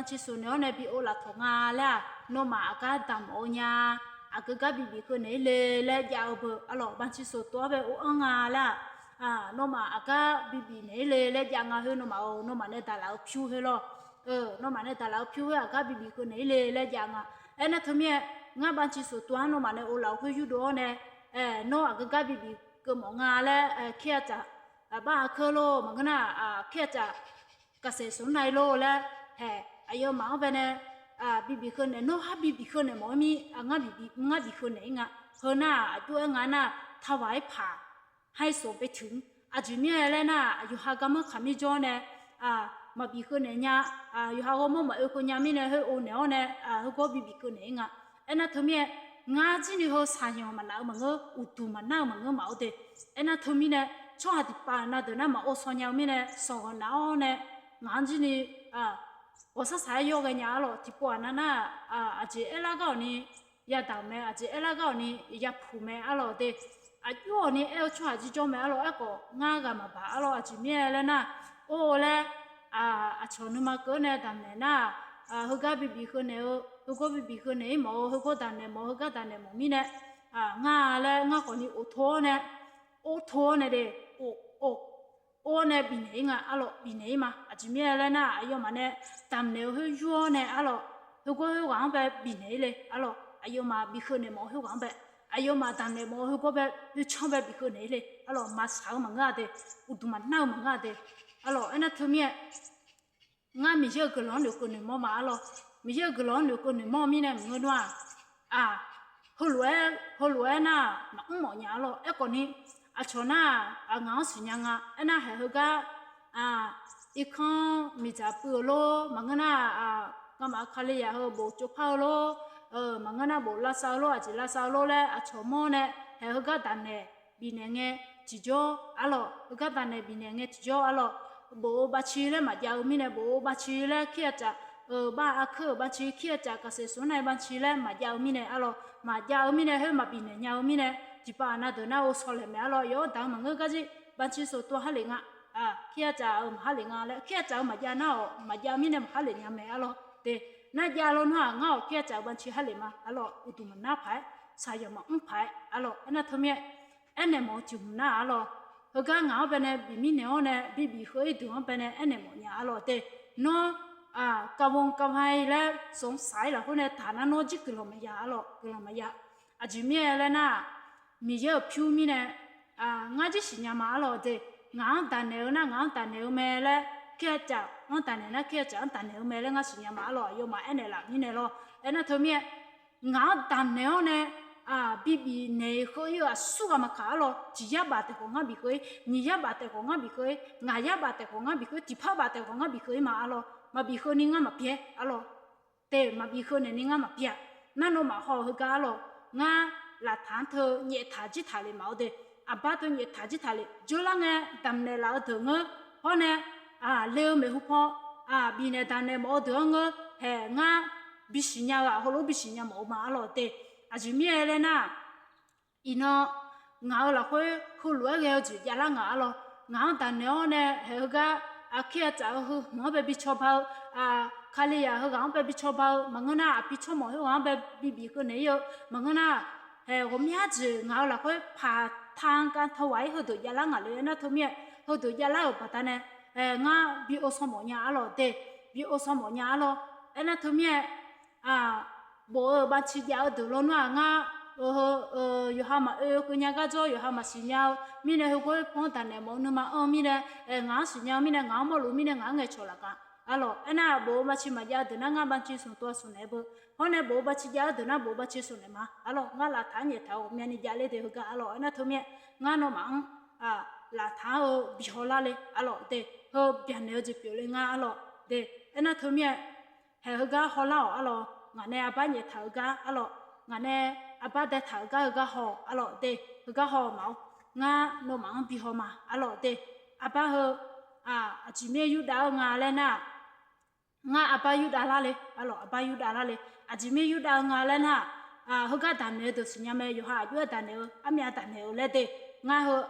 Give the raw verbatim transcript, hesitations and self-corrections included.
Bancisoq naeq-awr nae bi ov laf tawq nga laer-aq, nawmaf aqgar damq mawf-eu nya. Aqgeu gar bibif keuv naeq-ir le laer jav-eu beu arlawq, bancisoq tov-awr bae ov-anr nga laer-aq, nawmaf aqgar bibif naeq-ir le laer jav nga. Khoer nawmaf-euq, nawmaf nae daqlaf-eu pyur khoer lawr. Nawmaf nae daqlaf-eu pyur khoer aqgar bibif keuv naeq-ir le laer jav nga. Aernar teumirnae, ngar bancisoq tov-anr nawmaf nae ov laf-eu khoer yurdov-awr nae, nawr aqgeu gar bibif keuv mawf nga laer, kir-a tsaf, aqbar aqkeur lor, maqngeur nar, kir-a tsaf, gaqsaeq sawq-anr nav-ir lor laer, haeq, aqyawfmaf-anr bae nae bibif keuv naeq, nawr har bibif keuv naeq mawf-eu mir, ngar bif keuv naeq-ir nga. Heu nar-aq, aqjox-aer nga nar, tawaq-aer paq, ให้สมไปถึง. Aqjeq mirnae laer nar, yawqha garmanr khaqmir jawr nae maqbif keuv naeq nya, yawqha ghawrmawr maqoe keuv nya mirnae, khoer ov naeq-awr nae, heugawr bibif keuv naeq-ir nga. Aernar teumirnae, ngar jir ni heu shaqyanq maqnaf-eu maqngeur, uqduq maqnar-eu maqngeur maf-awr de. Aernar teumirnae, tsawrhaq tiqpav na deuq nar maqov shaw nya-eu mirnae, shawq ghawq naf-awr nae, ngaq-anr jir ni ghawqshar saq-aer yawr ghae nya arlawq. Tiqpov aqnav nar, aqjeq aerlar gar-awq ni yadaq-euq mae, aqjeq aerlar gar-awq ni yapuq mae arlawq de. Aqjox-awq ni aer-eu tsawrhaq jir jawr mae arlawq. Aerkhawf, ngar ghaq maqbaq arlawq. Aqjeq mirnae laer nar, or laer, aqcawq nuima keuv-anr nae damqnaeq nar-aq, heugar bibif keuv naeq-eu, heugawr bibif keuv naeq-ir mawf-eu, heugawr damqnaeq mawf-eu, heugar damqnaeq mawf mirnae, ngar laer ngar khawf ni of to-awr nae, or to-awr nae de, of, of, or-awr nae bifnaeq-ir nga arlawq, bifnaeq-ir ma. Aqjeq mirnae laer nar, aqyawfmaf nae damqnaeq-eu khoer yur-awr nae arlawq, heugawr khoerghaq-anr bae bifnaeq-ir le arlawq. Aqyawfmaf bif keuv naeq mawf-eu khoerghaq-anr bae, aqyawfmaf damqnaeq mawf-eu heugawr bae khoertsanr bae bif keuv naeq-ir le arlawq. Maqshaq-eu maqngeur-a de, uqduq maqnar-eu maqngeur-a de arlawq. Aernar teumirnae, ngar Miqyaer-euq guiqlanq-anr noeqkeuv noeqmawr ma arlawq. Miqyaer-euq guiqlanq-anr noeqkeuv noeqmawr-eu mirnae maqngeur nar-aq, heulof-aer, heulof-aer nar-aq maqmr mawf nya arlawq. Aerkhawf ni, aqcawq nar-aq ngaq-anr siqnya nga. Aernar haeq heugar irkanr miqdzaq puiv-eu lor, maqngeur nar-aq, ngamaf Kalizaq heu bof tsovpar-eu lor, maqngeur nar bof lavsav-eu lor, aqjeq lavsav-eu lor laer aqcawq mawr nae, haeq heugar damqnaeq bifnaeq ngae tiqjawr arlawq. Heugar damqnaeq bifnaeq ngae tiqjawr arlawq. Bof-eu bavci laer maqjav-eu mirnae, bof-eu bavci laer kir-a tsaf, bar aqkeur-euq bavci kir-a tsaf, gaqsaeq sawq-anr nav-eu bavci laer maqjav-eu mirnae arlawq. Maqjav-eu mirnae, khoer maqbifnaeq nya-eu mirnae, tiqpav aqnav deuq nar-aq shawlaeq mae arlawq. Yawr daq-anr maqngeur gar jir, bancisoq tov-a har lef nga, kir-a tsaf-euq maqhar lef nga laer, kir-a tsaf-eu maqjav nar-awq, maqjav-eu mirnae maqhar lef nya mae arlawq de. Nar jav lawr nar-aq, ngar-awq kir-a tsaf-eu bavci har lef ma arlawq. Uqduq maqnar paq-aer, shaqyanq maqmr paq-aer arlawq. Aernar teumirnae, aernaeq mawf-eu tiq hmq nar arlawq, heugar ngaq-anr bae nae bif mirnaeq-awr nae, bibif heu-ir deuq-anr bae nae aernaeq mawf nya arlawq de. Nawr, kavbov kavha-ir laer sanqsaq-ir lafkhoer nae taq nar, nawr jir guiqlanq maqya arlawq, guiqlanq maqya. Aqjeq mirnae laer nar-aq, Miqyaer-euq pyur mirnae, ngar jir siqnya ma arlawq de. Ngaq-anr damqnaeq-eu nar ngaq-anr damqnaeq-eu mae laer, kir-a tsaf-anr damqnaeq nar kir-a tsaf-anr damqnaeq-eu mae laer ngar siqnya ma arlawq. Aqyawfmaf aernaeq laf mirnae lawr. Aernar teumirnae, ngaq-anr damqnaeq-awr nae bibif naeq-iq heu-ir-eu aqsurghaq maqkaq arlawq. Tiq yar baf taef khawf ngar bif heu-ir, nyiq yar baf taef khawf ngar bif heu-ir, ngaq yar baf taef khawf ngar bif heu-ir, tiqpar baf taef khawf ngar bif heu-ir ma arlawq. Maqbif heu ni ngar maqpyaer arlawq. Te maqbif heu naeq ni ngar maqpyaer-a. Nar nawmaf haw-eu heugar arlawq, ngar laqtaq-anr teu nyaeftaq jir taqle maf-awr de. Aqbar teu nyaeftaq jir taqle, dzeurlar ngae damqnaeq laf-eu deuq ngeur, hawr nae le-eu maeqhu paw, bifnaeq damqnaeq mawf-eu deuq-anr ngeur, haeq ngar bisiq nya-eu-aq, heulof-aer bisiq nya mawf-eu ma arlawq de. Aqjeq mirnae laer nar-aq, iqnan ngaq-euq lafkhoer heulof-aer ghae-eu jeq javlar ngaq arlawq. Ngaq-anr damqnaeq-awr nae haeq heugar, aqkir aqtsaf-eu heu hmq-anr bae bi cawba-eu, Kalizaq heughaq-anr bae bi cawba-eu, maqngeur nar aqpi tsawrmawq khoerghaq-anr bae bibif heu naeq-ir-eu, maqngeur nar haeq ghawqmya jeq ngaq-euq lafkhoer paqta-anr kav tawaq-ir heudeuq javlar ngaq le. Aernar teumirnae, heudeuq javlar-euq baqdanae ngar bi ov shaw mawf nya arlawq de, bi ov shaw mawf nya arlawq. Aernar teumirnae, bof-eu bavci jav-eu deuq lawnmr-aq ngar, heu, yawqha maqoe keuv nya gar jawr, yawqha maqsiq nya-eu mirnae, heugawr paw-anr damqnaeq mawf-eu nuima anr-eu mirnae, ngaq-anr siqnya-eu mirnae, ngaq-anr mawrluf mirnae, ngaq-anr ngaeqcawq laf gaq arlawq. Aernar bof-eu bavci maqjav-eu deuq nar ngar bavci smq tov-a smq naeq-eu beu, hawr nae bof-eu bavci jav-eu deuq nar bof-eu bavci smq naeq ma arlawq. Ngar laqtaq-anr nyaeftaq-eu ghawqmyani javler de heugar arlawq. Aernar teumirnae, ngar nawmaf-anr laqtaq-anr-eu bi hawlar le arlawq de, heu byaqnaeq-eu jeq pyeufle ngar arlawq de. Aernar teumirnae, haeq heugar hawlar-awq arlawq. Ngaq nae arbar nyaeftaq-eu gar arlawq, ngaq nae arbar daetaq-eu gar heugar haw-awq arlawq de, heugar haw-eu maf-awr, ngar nawmaf-anr bi haw ma arlawq de. Arbar heu, aqjeq mirnae yurdav-eu nga laer nar-aq, ngar arbar yurdav lar le arlawq, arbar yurdav lar le. Aqjeq mirnae yurdav-eu nga laer nar-aq, heugar damqnaeq-eu deuq siqnya mae, yawqha aqjox-aer damqnaeq-eu, armyav damqnaeq-eu laer de. Ngar heu